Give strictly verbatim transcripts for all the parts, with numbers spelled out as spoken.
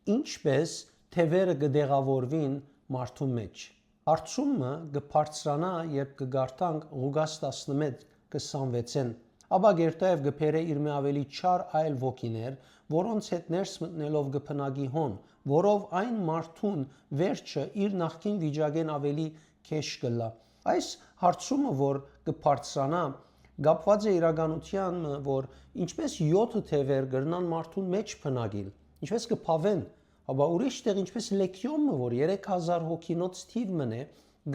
Ինչպէս թեւերը կը տեղաւորուին մարդուն մէջ։ Հարցումը կը բարձրանայ, երբ կը կարդանք Ղուկաս տասնմէկ քսանվեցէն։ Ապա կ'երթայ եւ կը բերէ իրմէ աւելի չար այլ ոգիներ, որոնց հետ ներս մտնելով կը բնակի հոն, որով այն մարդուն վերջը իր նախկին վիճակէն աւելի քեշ կ'ըլլայ։ Այս հարցումը, որ կը բարձրանայ, կապուած է իրականութեան մը, որ ինչպէս եօթը թեւեր կրնան մարդուն մէջ բնակիլ, ինչպէս կը բաւեն, հապա ուրիշ տեղ ինչպէս լեգիոն մը, որ երեք հազար հոգինոց թիւ մըն է,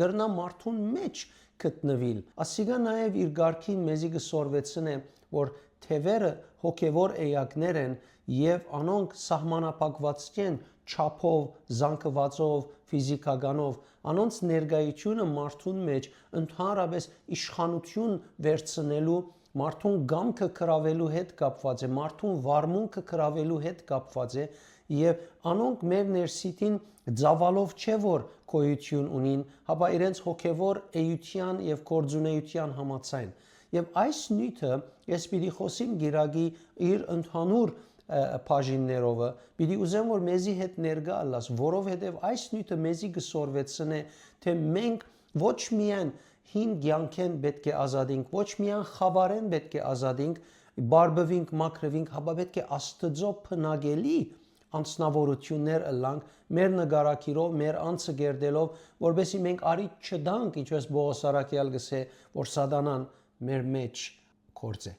կրնայ մարդուն մէջ գտնուիլ։ Ասիկա նաեւ իր կարգին մեզի կը սորվեցնէ, որ թեւերը հոգեւոր էակներ են եւ անոնք սահմանափակուած չեն չափով, զանգուածով, ֆիզիքականով։ Անոնց ներկայությունը մարդուն մէջ ընդհանրապես իշխանութիւն վերցնելու, մարդուն կամքը կրաւելու հետ կապուած է, մարդուն վարմունքը կրաւելու հետ կապուած է եւ անոնք մեր ներսիտին ծավալով չէ որ գոյութիւն ունին, հապա իրենց հոգեւոր էութեան եւ գործունեութեան համաձայն։ Եւ այս նիւթը, ես պիտի խօսիմ կիրակի իր ընդհանուր, ը, բաժիններովը, պիտի ուզեմ որ մեզի հետ ներկայ ըլլաս, որովհետեւ այս նիւթը մեզի կը սորվեցնէ, թէ մենք ոչ միայն հին կեանքէն պէտք է ազատինք, ոչ միայն խաւարէն պէտք է ազատինք, բարբուինք, մաքրուինք, հապա պէտք է Աստուծոյ բնակելի անձնաւորութիւններ ըլլանք, մեր նկարագիրով, մեր անձը կերտելով, որպեսզի մենք առիթ չտանք, ինչպես Պողոս առաքեալ կ'ըսէ, որ սատանան մեր մէջ գործէ։